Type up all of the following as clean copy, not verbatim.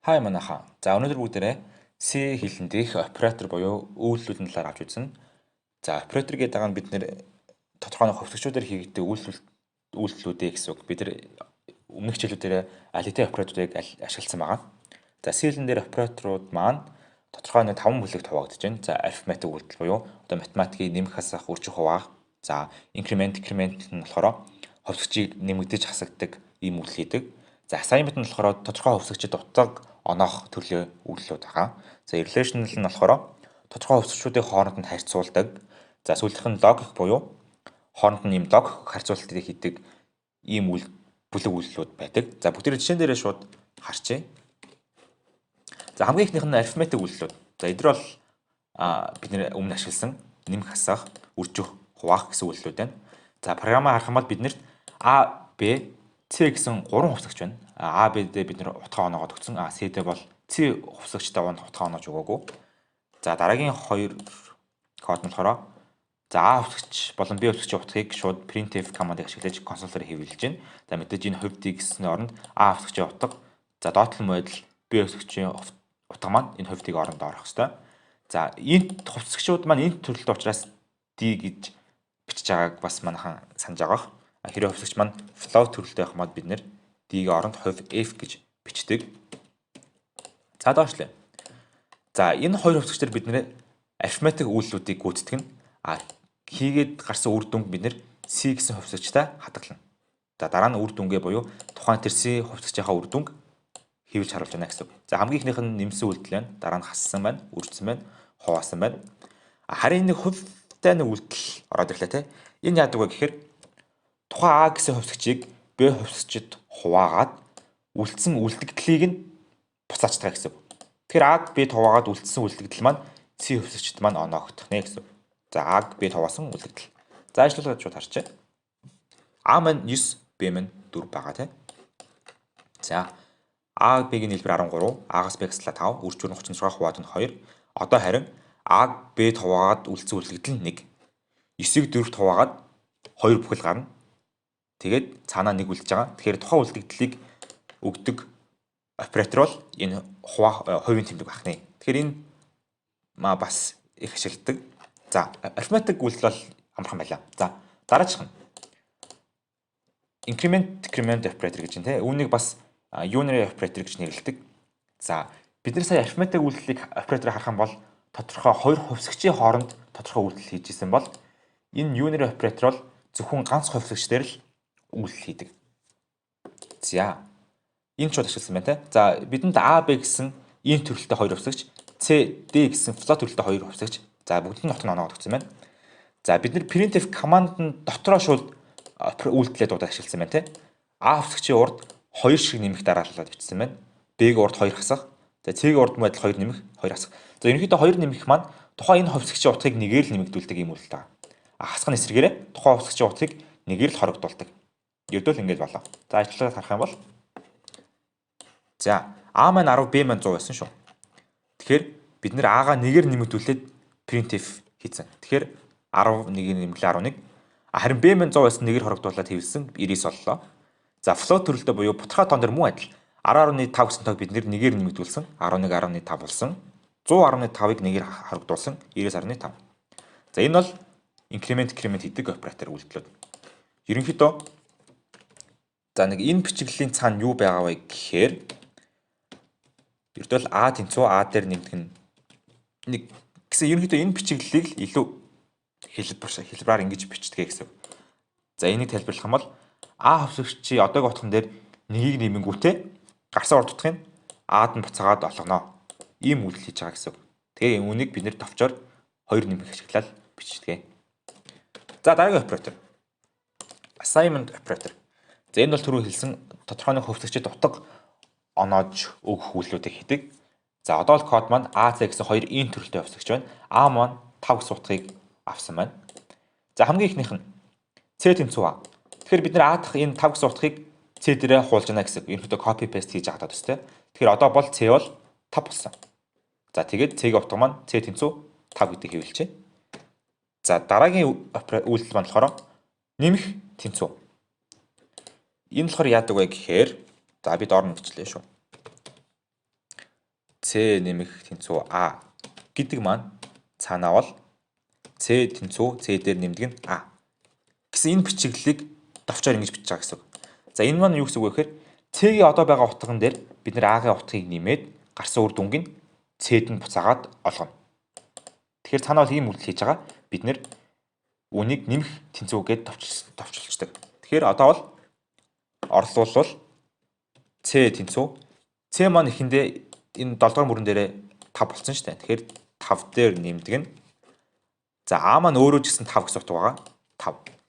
Хай манайхаа. За, өнөөдөр бүгдээрээ C хэлэн дээрх оператор буюу үйлдэлүүдийн талаар авч үзнэ. За, оператор гэдэг байгаа нь бид нэр тодорхой нэг хувьсагчдаар хийгддэг үйлдэлүүдээ гэсэн үг. Бид нар өмнөх хичээлүүдээр аль хэдийн операторыг ашигласан байгаа. За, C хэлэн дээр операторууд маань тодорхой нэг таван бүлэгт хуваагдаж байна. За, арифметик үйлдэл буюу одоо математикийн нэмэх, хасах, үржих, хуваах. За, increment, decrement нь болохоор хувьсагчийг нэмэгдэж хасагдаг ийм үйлдэл хийдэг. За, assignment нь болохоор тодорхой хувьсагчид утга оноох төрлийн үйлдэлүүд байгаа. За, relational нь болохоор тодорхой хувьсагчдын хооронд нь харьцуулдаг. За, сүүлийнх нь логик буюу хооронд нь ийм логик харьцуултыг хийдэг ийм үйл бүлэг үйлдэлүүд байдаг. За, бүгдээрээ жишээн дээрээ шууд харчээ. За, хамгийн эхнийх нь арифметик үйлдэлүүд. За, эдгээр бол бид нэр өмнө ашигласан нэмэх, хасах, үржих, хуваах гэсэн үйлдэлүүд байна. За, програмаа харах юм бол бид нарт А, Б, C гэсэн гурван хувьсагч байна. А, Б дээр бид нэр утгаа оноогоод өгсөн. А, C дээр бол C хувьсагчтай утгаа оноож өгөөгүй. За, дараагийн хоёр код нь болохоор, за, А хувьсагч болон Б хувьсагчийн утгыг шууд printf командыг ашиглаж консолоор хэвлэж байна. За, мэдээж энэ хувь D гэсний оронд А хувьсагчийн утга, за, доод талын байдал Б хувьсагчийн утга маань энэ хувь D-г оронд орох ёстой. За, int хувьсагчуд маань int төрөлтэй учраас D гэж бичиж байгааг бас манайхан санаж байгаа. Хэрвээ хувьсагч маань float төрөлтэй байх юм бол бид нэр D-ийн оронд хувь F гэж бичдэг. За, доошлоо. За, энэ хоёр хувьсагч дээр бид нэр арифметик үйлдэлүүдийг гүйцэтгэх нь хийгээд гарсан үр дүнг бид нэр C гэсэн хувьсагчтай хадгална. За, дараа нь үр дүнгээ буюу тухайн тэр C хувьсагчийнхаа үр дүнг хэвлэж харуулж байна гэсэн үг. За, хамгийн эхнийх нь нэмсэн үйлдэл байна. Дараа нь хассан байна, үржсэн байна, хуваасан байна. Харин нэг хувьтай нэг үйлдэл ороод ирлээ те. Энэ яадаг вэ гэхээр тухайн А гэсэн хувьсагчийг Б хувьсагчид хуваагаад үлдсэн үлдэгдлийг нь буцаачдаг гэсэн үг. Тэгэхээр А, Б хуваагаад үлдсэн үлдэгдэл маань C хувьсагчид маань оноогдох нэ гэсэн үг. За, А, Б хуваасан үлдэгдэл. За, ажиллуулгаад шууд харчээ. А маань 9, Б маань 4 байгаа тийм. За, А, Б-гийн нийлбэр 13, А-гаас Б хаслаа 5, үржүүр нь 36, хуваад нь 2. Одоо харин А, Б хуваагаад үлдсэн үлдэгдэл нь 1. 9-ийг 4-т хуваагаад 2 бүхэл гарна. Тэгээд цаанаа 1 үлдэж байгаа. Тэгэхээр тухайн үлдэгдлийг өгдөг оператор бол энэ хуваа хувийн тэмдэг байх нэ. Тэгэхээр энэ маа бас их ашигладаг. За, арифметик үйлдэл бол амархан байлаа. За, дараачих нь increment, decrement operator гэж байна те. Үүнийг бас unary operator гэж нэрлэдэг. За, бид нар сая арифметик үйлдэлийг операторыг харах юм бол тодорхой хоёр хувьсагчийн хооронд тодорхой үйлдэл хийж исэн бол энэ unary operator бол зөвхөн ганц хувьсагч дээр л үйлдэл хийдэг. За, энэ шууд ашигласан байна те. За, бидэнд А, Б гэсэн ийм төрөлтэй хоёр хувьсагч, C, D гэсэн float төрөлтэй хоёр хувьсагч. За, бүгд нь утга оноогоод өгсөн байна. За, бид нар printf команд нь дотроо шууд үйлдэлээ дуудаад ашигласан байна те. А хувьсагчийн урд хоёр шиг нэмэх дараалалаад бичсэн байна. Б-гийн урд хоёр хасах. За, C-гийн урд байдал хоёр нэмэх, хоёр хасах. За, ерөнхийдөө хоёр нэмэх маань тухайн энэ хувьсагчийн утгыг нэгээр л нэмэгдүүлдэг юм үйл та. А хасах нь эсрэгээрээ тухайн хувьсагчийн утгыг нэгээр л хорогдуулдаг. Ердөө л ингэж болоо. За, ажиллаад харах юм бол, за, А маань 10, Б маань 100 байсан шүү. Тэгэхээр бид нэр А-гаа нэгээр нэмэгдүүлээд printf хийсэн. Тэгэхээр 10 нэгээр нэмэглээ, 11. Харин Б маань 100 байсан, нэгээр хорогдуулаад хэвлсэн, 99 боллоо. За, float төрөлтэй буюу бутархай тоон дээр мөн адил 10.5 гэсэн тоог бид нэр нэгээр нэмэгдүүлсэн, 11.5 болсон. 100.5-ыг нэгээр хорогдуулсан, 99.5. За, энэ бол increment, decrement хийдэг оператор үйлдэлүүд. Ерөнхийдөө, за, нэг энэ бичиглэлийн цаана юу байгаа вэ гэхээр ердөө л А тэнцүү А дээр нэмдэг нь нэг гэсэн, ерөнхийдөө энэ бичиглэлийг л илүү хэлбэрээр ингэж бичдэг гэсэн. За, энийг тайлбарлах юм бол А хувьсагчийн одоогийн утган дээр нэгийг нэмэнгүүтээ гарсан урд утгыг А-д нь буцаагаад олгоно. Ийм үйлдэл хийж байгаа гэсэн. Тэгээ үүнийг бид нэр товчоор хоёр нэмэх ашиглаад бичдэг. За, дараагийн оператор. Assignment operator. За, энэ бол түрүү хэлсэн тодорхой нэг хувьсагчид утга оноож өгөх үйлдэлүүдийг хийдэг. За, одоо л код маань А, C гэсэн хоёр int төрөлтэй хувьсагч байна. А маань 5 гэсэн утгыг авсан байна. За, хамгийн эхнийх нь C тэнцүү А. Тэгэхээр бид нэр А дахь энэ 5 гэсэн утгыг C дээрээ хуулж байна гэсэн. Ерөнхийдөө copy paste хийж байгаа төстэй. Тэгэхээр одоо бол C бол 5 болсон. За, тэгээд C-ийн утга маань C тэнцүү 5 гэдэг хэвлэлчээ. За, дараагийн үйлдэл маань болохоор нэмэх тэнцүү. Энэ болохоор яадаг вэ гэхээр, за, би доор нь бичлээ шүү. C нэмэх тэнцүү А гэдэг маань цаанаа бол C тэнцүү C дээр нэмдэг нь А гэсэн энэ бичиглэлийг товчоор ингэж бичиж байгаа гэсэн үг. За, энэ маань юу гэсэн үг вэ гэхээр C-ийн одоо байгаа утган дээр бид нэр А-гийн утгыг нэмээд гарсан үр дүнг нь C-д нь буцаагаад олгоно. Тэгэхээр цаанаа бол ийм үйлдэл хийж байгаа. Бид нэр үүнийг нэмэх тэнцүү гээд товчлцдаг. Тэгэхээр одоо бол орлуулвал C тэнцүү C маань эхэндээ энэ 7 дугаар мөрөн дээрээ 5 болсон шүү дээ. Тэгэхээр 5 дээр нэмдэг нь, за, А маань өөрөө ч гэсэн 5 гэсэн утга байгаа. 5.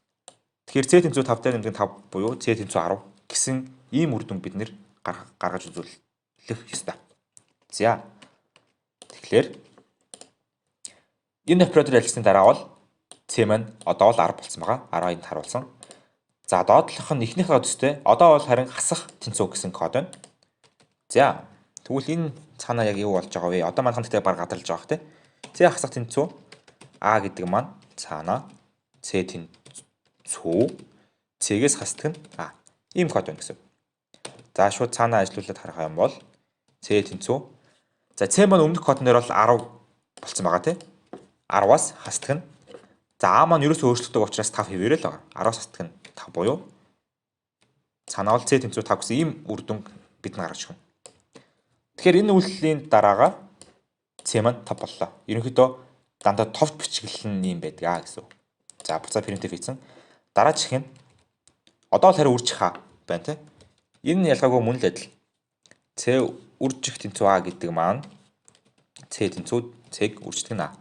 Тэгэхээр C тэнцүү 5 дээр нэмдэг нь 5 буюу C тэнцүү 10 гэсэн ийм үр дүн бид нэр гаргаж үзүүлэх ёстой. За. Тэгэхээр энэ оператор ажилласны дараа бол C маань одоо бол 10 болсон байгаа. 10 энд харуулсан. За, доотлох нь эхнийхээ төстэй. Одоо бол харин хасах тэнцүү гэсэн код байна. За, тэгвэл энэ цаанаа яг юу болж байгаа вэ? Одоо манайхан гэхдээ баг гадарлаж байгаа хэ. C хасах тэнцүү А гэдэг маань цаанаа C тэнцүү C-гээс хасдаг нь А. Ийм код байна гэсэн. За, шууд цаанаа ажиллуулад харах юм бол C тэнцүү. За, C маань өмнөх кодон дээр бол 10 болцсон байгаа, тий. 10-аас хасдаг нь. За, А маань ерөөсөө өөрчлөгдөв учраас 5 хэвээрээ л байгаа. 10-аас хасдаг нь 5 буюу цаанаа бол C тэнцүү 5 гэсэн ийм үр дүнг бид нар гаргаж өгнө. Тэгэхээр энэ үйлдэлийн дараагаа C маань 5 боллоо. Ерөнхийдөө дандаа товч бичиглэл нь ийм байдаг аа гэсэн. За, буцаа printf хийсэн. Дараачих нь одоо л харин үржих А байна, тий. Энэ нь ялгаагүй мөн л адил. C үржих тэнцүү А гэдэг маань C тэнцүү C-г үрждэг нь А.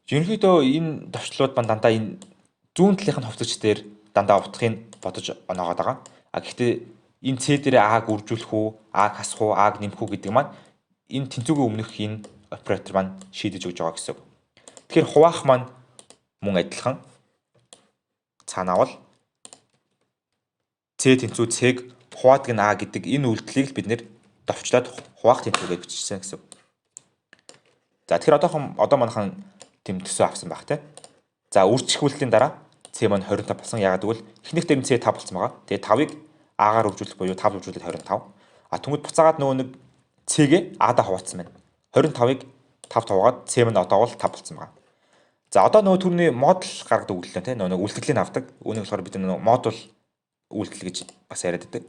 Ерөнхийдөө энэ товчлууд маань дандаа энэ зүүн талынх нь хувьсагч дээр дандаа утгыг бодож оноогоод байгаа. А гэхдээ энэ C дээр А-г үржүүлэх үү, А-г хасах уу, А-г нэмэх үү гэдэг маань энэ тэнцүүгийн өмнөх энэ оператор маань шийдэж өгч байгаа гэсэн үг. Тэгэхээр хуваах маань мөн адилхан, цаанаа бол C тэнцүү C-г хуваадаг нь А гэдэг энэ үйлдэлийг л бид нэр товчлоод хуваах тэнцүү гэж бичсэн гэсэн үг. За, тэгэхээр одоохон одоо манайхан тэм төсөө авсан байх, тий. За, үржих үйлдэлийн дараа C маань 25 болсон. Яагаад гэвэл эхнийх дээр нь C 5 болсон байгаа. Тэгээ 5-ыг А-гаар үржүүлэх буюу 5 үржүүлээд 25. А тэнгүүд буцаагаад нөгөө нэг C-гээ А-даа хуваацсан байна. 25-ыг 5 хуваагаад C маань одоо бол 5 болсон байгаа. За, одоо нөгөө түрүүний модуль гаргадаг үйлдэл, тий, нөгөө нэг үлдэгдлийн авдаг. Үүнийг болохоор бид нөгөө модуль үйлдэл гэж бас яриад байдаг.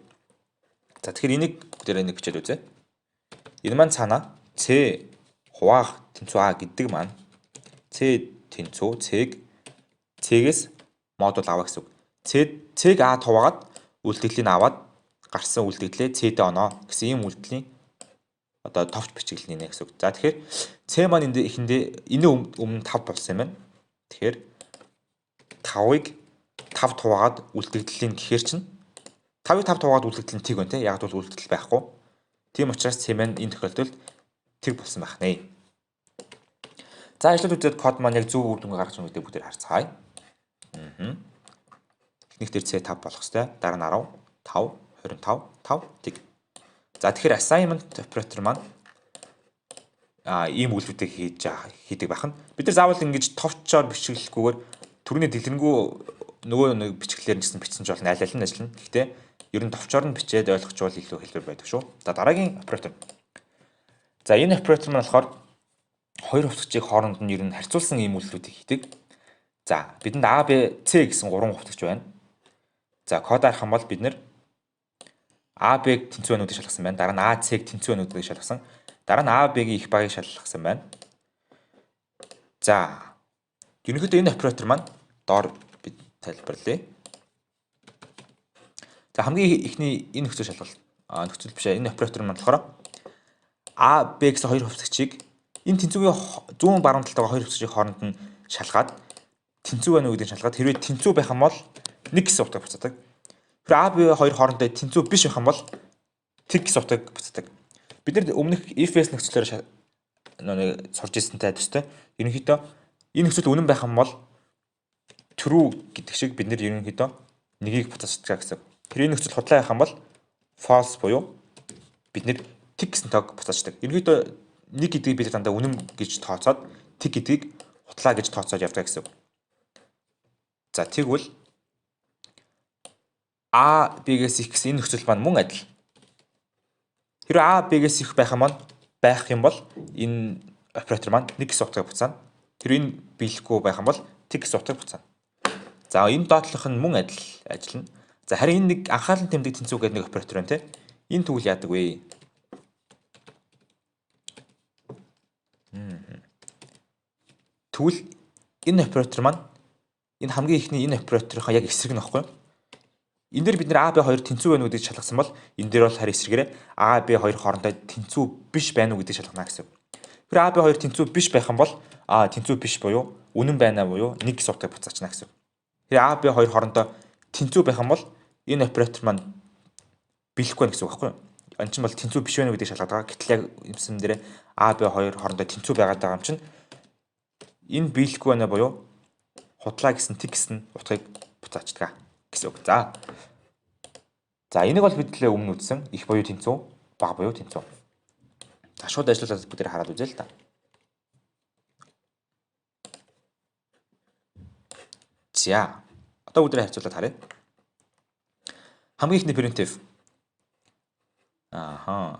За, тэгэхээр энийг бүгдээрээ нэг бичээд үзье. Энэ маань цаанаа C хуваах тэнцүү А гэдэг маань C тэнцүү C-г C-гээс модуль аваа гэсэн үг. C C-г А хуваагаад үлдэгдлийг аваад гарсан үлдэгдлээ C-д оноо гэсэн ийм үйлдэлийн одоо товч бичиглэл нэ гэсэн үг. За, тэгэхээр C маань энд эхэндээ энэ өмнө 5 болсон юм байна. Тэгэхээр 5-ыг 5 хуваагаад үлдэгдлийн гэхээр чинь 5-ыг 5 хуваагаад үлдэгдэл нь тэг байна, те. Яг бол үлдэгдэл байхгүй. Тийм учраас C маань энэ тохиолдолд тэг болсон байх нэ. За, ажиллаад үзээд код маань яг зөв үр дүнгээ гаргаж байгаа гэдэг бүгдээр харцгаая. Эхнийх дээр C 5 болох хэвээр. Дараа нь 10, 5, 25, 5, тэг. За, тэгэхээр assignment operator маань ийм үйлдэлүүдийг хийдэг байх нь. Бид нар заавал ингэж товчоор бичиглэхгүйгээр түрүүний дэлгэрэнгүй нөгөө нэг бичиглэлээр нь гэсэн бичсэн ч болно, аль аль нь ажиллана. Гэхдээ ер нь товчоор нь бичээд ойлгочвол илүү хэлбэр байдаг шүү. За, дараагийн оператор. За, энэ оператор маань болохоор хоёр хувьсагчийг хооронд нь ер нь харьцуулсан ийм үйлдэлүүдийг хийдэг. За, бидэнд A, B, C гэсэн гурван хувьсагч байна. За, код харах юм бол бид нэр А, Б-г тэнцүү байна уу гэдгийг шалгасан байна. Дараа нь А, С-г тэнцүү байна уу гэдгийг шалгасан. Дараа нь А, Б-гийн их багыг шалгасан байна. За, ерөнхийдөө энэ оператор маань доор бид тайлбарлая. За, хамгийн эхний энэ нөхцөл шалгалт, нөхцөл биш, энэ оператор маань болохоор А, Б гэсэн хоёр хувьсагчийг энэ тэнцүүгийн зүүн баруун талтайгаа хоёр хувьсагчийг хооронд нь шалгаад, тэнцүү байна уу гэдгийг шалгаад, хэрвээ тэнцүү байх юм бол 1 гэсэн утгыг буцаадаг. Тэгэхээр А, Б хоёр хоорондоо тэнцүү биш байх юм бол тэг гэсэн утгыг буцаадаг. Бид нар өмнөх if else нөхцлөөр нэг сурж ирсэнтэй төстэй. Ерөнхийдөө энэ нөхцөл үнэн байх юм бол true гэдэг шиг бид нэр ерөнхийдөө нэгийг буцаачдаг гэсэн. Тэр энэ нөхцөл худлаа байх юм бол false буюу бид нэр тэг гэсэн тоог буцаачдаг. Ерөнхийдөө нэг гэдгийг бид дандаа үнэн гэж тооцоод, тэг гэдгийг худлаа гэж тооцоод явдаг гэсэн. За, тэгвэл А, Б-гээс их гэсэн энэ нөхцөл маань мөн адил. Хэрвээ А B-гээс их байх юм байх юм бол энэ оператор маань 1 гэсэн утгыг буцаана. Тэр энэ биелэхгүй байх юм бол тэг гэсэн утгыг буцаана. За энэ доотлох нь мөн адил ажиллана. За харин энэ нэг анхаалан тэмдэг тэнцүү гэдэг нэг оператор байна те. Энэ тэгвэл яадаг вэ? Тэгвэл энэ оператор маань энэ хамгийн ихний энэ операторынхаа яг эсрэг нь баггүй юу? Энэ дээр бид нэр А Б 2 тэнцүү байна уу гэдгийг шалгасан бол энэ дээр бол харин эсрэгээрээ А Б 2 хоорондоо тэнцүү биш байна уу гэдгийг шалгана гэсэн. Тэр А Б 2 тэнцүү биш байх юм бол А тэнцүү биш буюу үнэн байна буюу 1 гэсэн утгыг буцаачна гэсэн. Тэр А Б 2 хоорондоо тэнцүү байх юм бол энэ оператор маань биелэхгүй байна гэсэн үг байхгүй юу? Энэ чинь бол тэнцүү биш байна уу гэдгийг шалгаад байгаа. Гэтэл яг юмсан дээр А Б 2 хоорондоо тэнцүү байгаад байгаа юм чинь энэ биелэхгүй байна буюу худлаа гэсэн тэг гэсэн утгыг буцаачдаг гэсэн үг. За. За энийг бол бид лээ өмнө үзсэн. Их буюу тэнцүү, бага буюу тэнцүү. За шууд ажиллуулаад бүгдээр хараад үзье л та. За. Одоо бүгдээр харьцуулаад харъя. Хамгийн ихний printf. Ааха.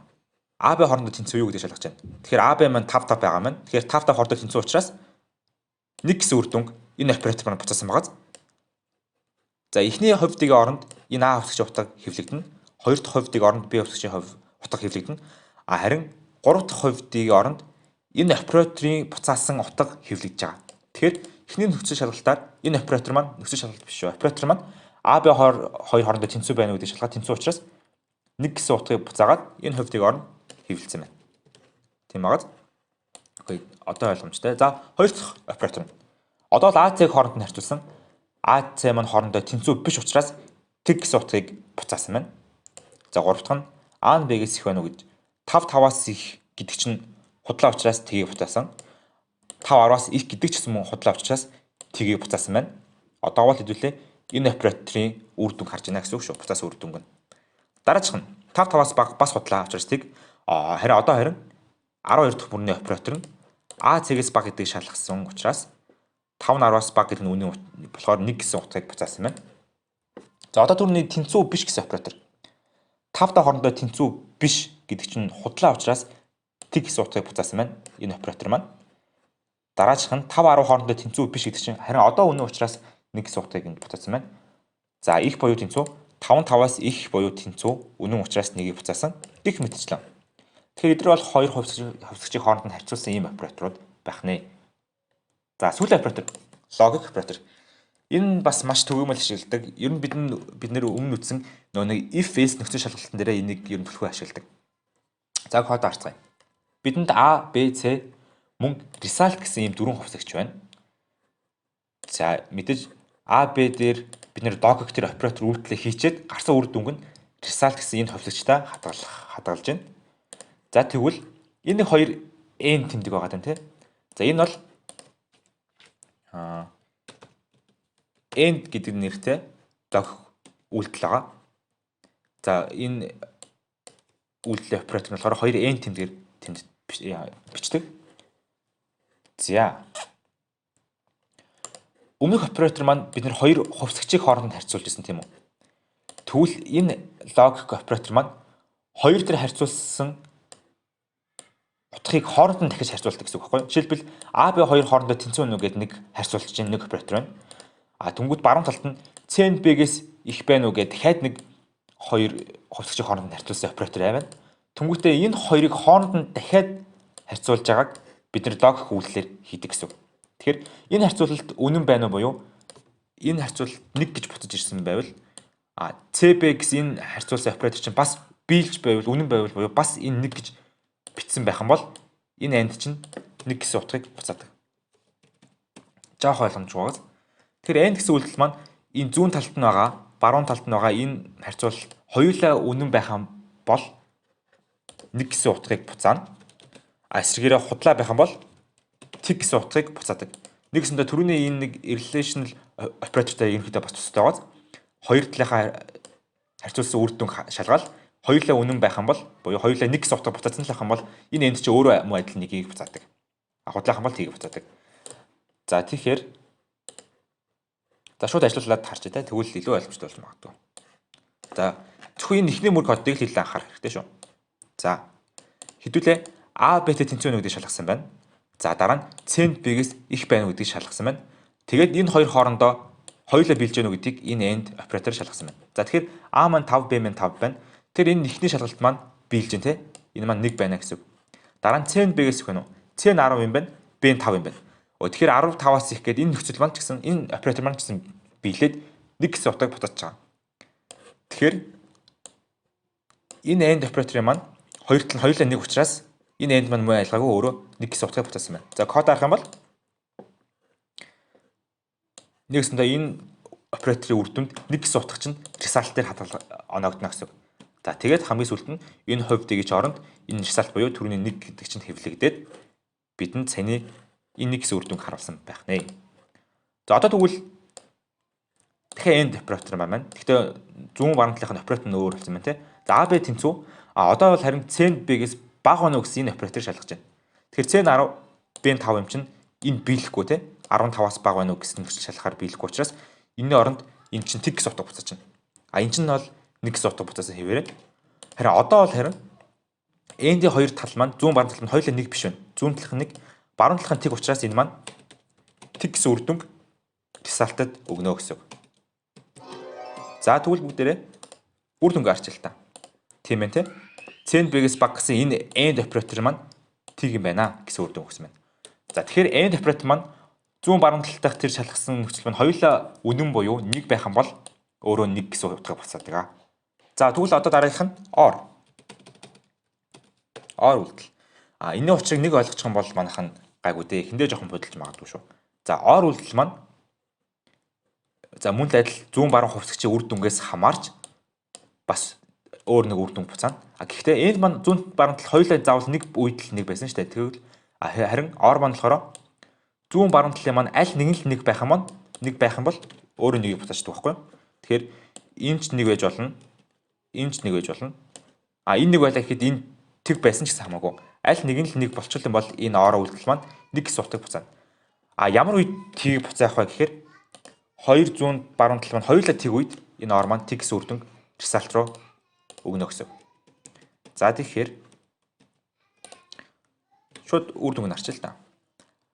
А Б хоорондоо тэнцүү юу гэдгийг шалгаж байна. Тэгэхээр А Б маань 5 5 байгаа маань. Тэгэхээр 5 5 хоорондоо тэнцүү учраас 1 гэсэн үр дүнг энэ оператор маань буцаасан байгаа. За эхний хувьдгийн оронд энэ А хувьсгчийн утга хэвлэгдэнэ. Хоёр дахь хувьдгийн оронд Б хувьсгчийн хувь утга хэвлэгдэнэ. А харин гурав дахь хувьдгийн оронд энэ операторын буцаасан утга хэвлэгдэж байгаа. Тэгэхээр эхний нөхцөл шалгалтаар энэ оператор маань нөхцөл шалгалт биш шүү. Оператор маань А Б хоёр хоорондоо тэнцүү байна уу гэдгийг шалгаад тэнцүү учраас 1 гэсэн утгыг буцаагаад энэ хувьдыг оронд хэвлэлсэн байна. Тийм байгааз. Окей, одоо ойлгомжтой. За хоёр дахь оператор нь. Одоо л А С-г хооронд нь харьцуулсан. А С маань хоорондоо тэнцүү биш учраас тэг гэсэн утгыг буцаасан байна. За гурав дахь нь А нь Б-гээс их байна уу гэж 5 5-аас их гэдэг чинь худлаа учраас тгийг буцаасан. 5 10-аас их гэдэг ч гэсэн мөн худлаа учраас тгийг буцаасан байна. Одоо бол хэдүүлээ энэ операторын үр дүнг харж байна гэсэн үг шүү. Буцаас үр дүнг нь. Дараачих нь 5 5-аас бага бас худлаа учраас тэг. Харин одоо харин 12 дахь бүрний оператор нь А С-гээс бага гэдгийг шалгасан учраас 5 нь 10-аас бага гэдэг нь үнэн болохоор 1 гэсэн утгыг буцаасан байна. За одоо түрүүний тэнцүү биш гэсэн оператор. 5 та хоорондоо тэнцүү биш гэдэг чинь худлаа учраас тэг гэсэн утгыг буцаасан байна. Энэ оператор маань. Дараачих нь 5 10 хоорондоо тэнцүү биш гэдэг чинь харин одоо үнэн учраас 1 гэсэн утгыг энд буцаасан байна. За их буюу тэнцүү 5 5-аас их буюу тэнцүү үнэн учраас 1-ийг буцаасан. Гэх мэтчлэн. Тэгэхээр эдгээр бол хоёр хувьсгчийг хооронд нь харьцуулсан ийм операторууд байх нэ. За сүүлийн оператор логик оператор. Энэ бас маш түгээмэл ашигладаг. Ер нь бид нэр өмнө үзсэн нөгөө нэг if else нөхцөл шалгалтын дээрээ энийг ер нь түлхүү ашигладаг. За код харцгаая. Бидэнд A, B, C мөн result гэсэн ийм дөрвөн хувьсагч байна. За мэдээж A, B дээр бид нэр логик тэр оператор үйлдэлээ хийчээд гарсан үр дүнг нь result гэсэн энэ хувьсагчтай хадгалж байна. За тэгвэл энэ хоёр n тэмдэг байгаа даа тий. За энэ бол and гэдэг нэртэй логик үйлдэл байгаа. За энэ үйлдэлийн оператор нь болохоор хоёр n тэмдгээр тэнд бичдэг. За. Өмнөх оператор маань бид нэр хоёр хувьсгчийг хооронд нь харьцуулж ирсэн тийм үү? Тэгвэл энэ логик оператор маань хоёр дээр харьцуулсан утгыг хооронд нь дахиж харьцуулдаг гэсэн үг байхгүй юу? Жишээлбэл А Б хоёр хоорондоо тэнцүү үнэ гэдэг нэг харьцуулж чинь нэг оператор байна. А тэнгууд баруун талд нь С нь Б-гээс их байна уу гэдэг дахиад нэг хоёр хувьсгчийн хооронд нь харьцуулсан оператор байна. Тэнгүүтээ энэ хоёрыг хооронд нь дахиад харьцуулж байгааг бид нэр логик үйлдэлээр хийдэг гэсэн үг. Тэгэхээр энэ харьцуулалт үнэн байна уу буюу энэ харьцуулалт 1 гэж буцаж ирсэн байвал а CB гэсэн энэ харьцуулсан оператор чинь бас биелж байвал үнэн байвал буюу бас энэ 1 гэж бичсэн байх юм бол энэ and чинь 1 гэсэн утгыг буцаадаг. Жоох ойлгомжгүй байгаас. Тэгэхээр and гэсэн үйлдэл маань энэ зүүн талд нь байгаа, баруун талд нь байгаа энэ харьцуулалт хоёулаа үнэн байх юм бол 1 гэсэн утгыг буцаана. А эсрэгээрээ худлаа байх юм бол тэг гэсэн утгыг буцаадаг. Нэгсэндээ түрүүний энэ нэг relational оператортай ерөнхийдөө бас төстэй байгааз хоёр талынхаа харьцуулсан үр дүнг шалгаал хоёулаа үнэн байх юм бол буюу хоёулаа нэг гэсэн утга буцаасан л байх юм бол энэ энд чи өөрөө муу адил нэгийг буцаадаг. А худлаах юм бол тгийг буцаадаг. За тэгэхээр за шууд ажиллуулад харчаа те тэгвэл илүү ойлгомжтой болж магадгүй. За зөвхөн энэ эхний мөр кодыг л илүү анхаарах хэрэгтэй шүү. За хэдүүлээ А Б-тэй тэнцүү байна гэдгийг шалгасан байна. За дараа нь C нь B-гээс их байна гэдгийг шалгасан байна. Тэгээд энэ хоёр хоорондоо хоёулаа биелж гэнэ үү гэдгийг энэ AND оператор шалгасан байна. За тэгэхээр А маань 5, Б маань 5 байна. Тэгэхээр энэ эхний шалгалт маань биелж гэн те. Энэ маань 1 байна гэсэн үг. Дараа нь C нь B-гээс их байна уу? C нь 10 юм байна, B нь 5 юм байна. Тэгэхээр 15-аас их гээд энэ нөхцөл маань ч гэсэн энэ оператор маань ч гэсэн биелээд 1 гэсэн утгыг буцааж байгаа. Тэгэхээр энэ AND операторын маань хоёр тал нь хоёулаа 1 учраас энэ AND маань мөн айлгаагүй өөрөө 1 гэсэн утгыг буцаасан байна. За код харах юм бол нэгсэндээ энэ операторын үр дүнд 1 гэсэн утга чинь result дээр хадгал оноогдно гэсэн үг. За тэгээд хамгийн сүүлд нь энэ хувь дэгэж оронд энэ result буюу түрүүний 1 гэдэг чинь хэвлэгдээд бидэнд саяны энэ 1 гэсэн үр дүнг харуулсан байх нэ. За одоо тэгвэл дахиад AND оператор маань. Гэхдээ зүүн баруун талынх нь оператор нь өөр болсон байна те. За A B тэнцүү. А одоо бол харин C нь B-гээс бага байна уу гэсэн энэ операторыг шалгаж байна. Тэгэхээр C нь 10, B нь 5 юм чинь энэ биелэхгүй те. 15-аас бага байна уу гэсэн нөхцөл шалгахаар биелэхгүй учраас энэний оронд энэ чинь тэг гэсэн утга буцааж байна. А энэ чинь бол 1 гэсэн утга буцаасан хэвээрээ. Харин одоо бол харин AND-ийн хоёр тал маань зүүн баруун тал нь хоёулаа 1 биш байна. Зүүн талх нь 1, баруун талх нь тэг учраас энэ маань тэг гэсэн үр дүнг result-ад өгнө гэсэн үг. За тэгвэл бүгдээрээ үр дүнг арчил та. Тийм ээ те. C нь B-гээс бага гэсэн энэ AND оператор маань тэг юм байна гэсэн үр дүн өгсөн байна. За тэгэхээр AND оператор маань зүүн баруун талдах тэр шалгасан нөхцөл маань хоёулаа үнэн буюу 1 байх юм бол өөрөө 1 гэсэн утгыг буцаадаг. За тэгвэл одоо дараагийнх нь OR. OR үйлдэл. А энэний учрыг нэг ойлгочих юм бол манайх нь гайгүй дээ. Эхэндээ жоохон бодолж магадгүй шүү. За OR үйлдэл маань за мөн л адил зүүн баруун хувьсгчийн үр дүнгээс хамаарч бас өөр нэг үр дүн буцаана. А гэхдээ энэ маань зүүн баруун тал хоёулаа заавал нэг үед л нэг байсан шүү дээ. Тэгвэл харин OR маань болохоор зүүн баруун талын маань аль нэг нь л нэг байх юм бол нэг байх юм бол өөрөө нэгийг буцаачдаг байхгүй юу? Тэгэхээр энэ ч нэг байж болно. Энэ ч нэг байж болно. А энэ нэг байлаа гэхэд энэ тэг байсан ч гэсэн хамаагүй. Аль нэг нь л нэг болчихлоо юм бол энэ OR үйлдэл маань нэг гэсэн утгыг буцаана. А ямар үед тгийг буцаах вэ гэхээр хоёр зүүн баруун тал маань хоёулаа тэг үед энэ OR маань тэг гэсэн үр дүнг result руу өгнө гэсэн. За тэгэхээр шууд үр дүнг нь арчил та.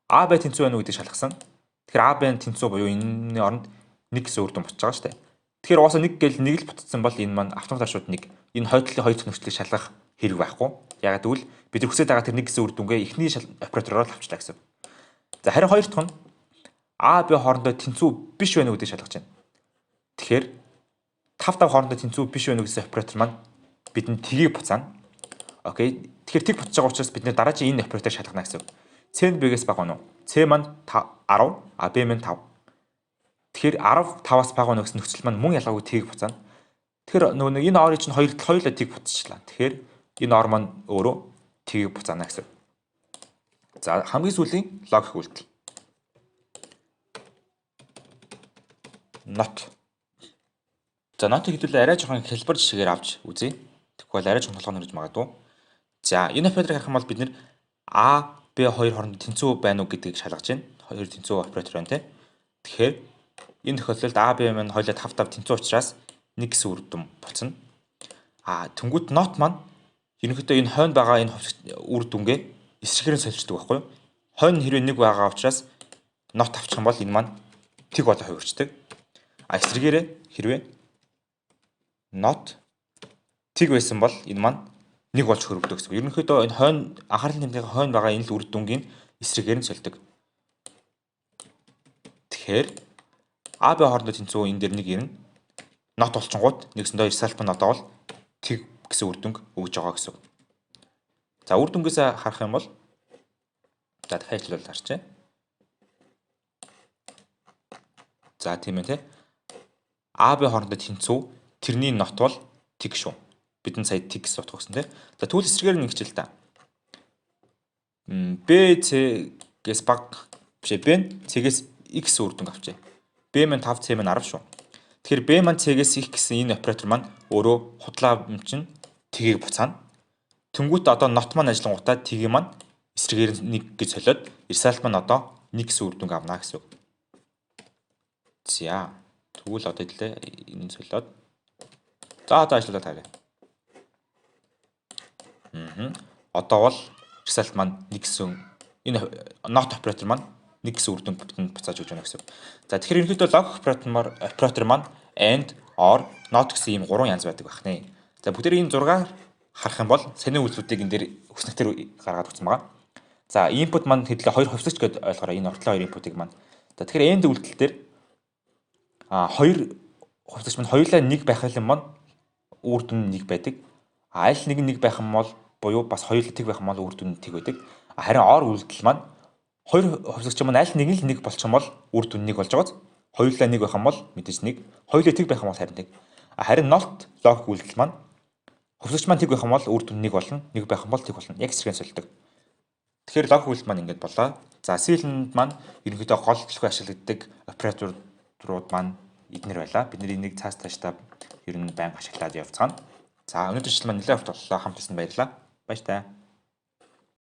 А Б тэнцүү байна уу гэдгийг шалгасан. Тэгэхээр А Б тэнцүү буюу энэний оронд 1 гэсэн үр дүн буцаж байгаа шүү дээ. Тэгэхээр угаасаа 1 гээл нэг л буцсан бол энэ маань автоматар шууд 1. Энэ хоёр талын хоёр дахь нөхцөлийг шалгах хэрэг байхгүй. Ягаад гэвэл бид нар хүсэж байгаа тэр 1 гэсэн үр дүнгээ эхний оператороор л авчлаа гэсэн. За харин хоёр дахь нь А Б хоорондоо тэнцүү биш байна уу гэдгийг шалгаж байна. Тэгэхээр 5 5 хоорондоо тэнцүү биш байна уу гэсэн оператор маань бидэнд тгийг буцаана. Окей. Тэгэхээр тэг буцаж байгаа учраас бид нэр дараагийн энэ операторыг шалгана гэсэн үг. C нь B-гээс бага байна уу? C маань 10, а B маань 5. Тэгэхээр 10 5-аас бага байна гэсэн нөхцөл маань мөн ялгаагүй тгийг буцаана. Тэгэхээр нөгөө нэг энэ OR-ыг чинь хоёр тал хоёулаа тэг буцчихлаа. Тэгэхээр энэ OR маань өөрөө тгийг буцаана гэсэн. За хамгийн сүүлийн логик үйлдэл. Not. За not-ыг хэдүүлээ арай жоохон хэлбэр жишээгээр авч үзье. Тэгэхгүй бол арай жоохон толгой нөрж магадгүй. За энэ операторыг харах юм бол бид нэр А, Б хоёр хооронд тэнцүү байна уу гэдгийг шалгаж байна. Хоёр тэнцүү оператор байна те. Тэгэхээр энэ тохиолдолд А, Б маань хоёулаа 5 5 тэнцүү учраас 1 гэсэн үр дүн буцна. А тэнгуут not маань ерөнхийдөө энэ хойно байгаа энэ үр дүнгээ эсрэгээр нь солилцдог байхгүй юу? Хойно хэрвээ 1 байгаа учраас not авчих юм бол энэ маань тэг болоо хувирчдаг. А эсрэгээрээ хэрвээ not тэг байсан бол энэ маань нэг болж хөрвдөг гэсэн. Ерөнхийдөө энэ хойно анхаарлын тэмдгийн хойно байгаа энэ л үр дүнгийн эсрэгээр нь сольдог. Тэгэхээр А Б хоорондоо тэнцүү энэ дээр нэг ирнэ. Not болчингууд нэгсэндээ result маань одоо бол тэг гэсэн үр дүнг өгж байгаа гэсэн. За үр дүнгээс харах юм бол за дахиад хэлбэл харчээ. За тийм ээ те. А Б хоорондоо тэнцүү тэрний not бол тэг шүү. Бидний сая тэг гэсэн утга өгсөн тий. За тэгвэл эсрэгээр нь ингэж л та. B C-гээс бага биш ээ. B нь C-гээс X үр дүнг авчээ. B маань 5, C маань 10 шүү. Тэгэхээр B маань C-гээс их гэсэн энэ оператор маань өөрөө худлаа юм чинь тгийг буцаана. Тэнгүүт одоо not маань ажиллангуудаа тгийг маань эсрэгээр нь 1 гэж солиод result маань одоо 1 гэсэн үр дүнг авна гэсэн үг. За тэгвэл одоо хэлээ энэ солиод за одоо ажиллуулаад харъя. Одоо бол result маань 1 гэсэн, энэ not operator маань 1 гэсэн үр дүн бидэнд буцааж өгч байна гэсэн. За, тэгэхээр ерөнхийдөө логик оператор маань and, or, not гэсэн ийм гурван янз байдаг байх нэ. За, бүгдээр энэ зургаар харах юм бол саяны үйлдэлүүдийг энэ дээр хүснэгтэр гаргаад өгсөн байгаа. За, input маань хэдлээ хоёр хувьсагч гэдээ ойлгоорой, энэ ортлоо хоёр input-ыг маань. За, тэгэхээр and үйлдэл дээр хоёр хувьсагч маань хоёулаа нэг байх юм маань үр дүн нэг байдаг. Аль нэг нь нэг байх юм бол буюу бас хоёулаа тэг байх юм бол үр дүн тэг байдаг. Харин or үйлдэл маань хоёр хувьсагч маань аль нэг нь л нэг болчих юм бол үр дүн нэг болж байгааз, хоёулаа нэг байх юм бол мэдээж нэг, хоёулаа тэг байх юм бол харин тэг. Харин not логик үйлдэл маань хувьсагч маань тэг байх юм бол үр дүн нэг болно, нэг байх юм бол тэг болно. Яг эсрэгээр солидог. Тэгэхээр логик үйлдэл маань ингэж болоо. За, C хэлэнд маань ерөнхийдөө гол төлхөө ашиглагддаг операторууд маань эднэр байлаа. Бид нар энийг цааш цаашдаа ер нь байнга ашиглаад явцгаана. За, өнөөдөр хичээл маань нэлээд урт боллоо. Хамт байсан баярлалаа. Баяртай.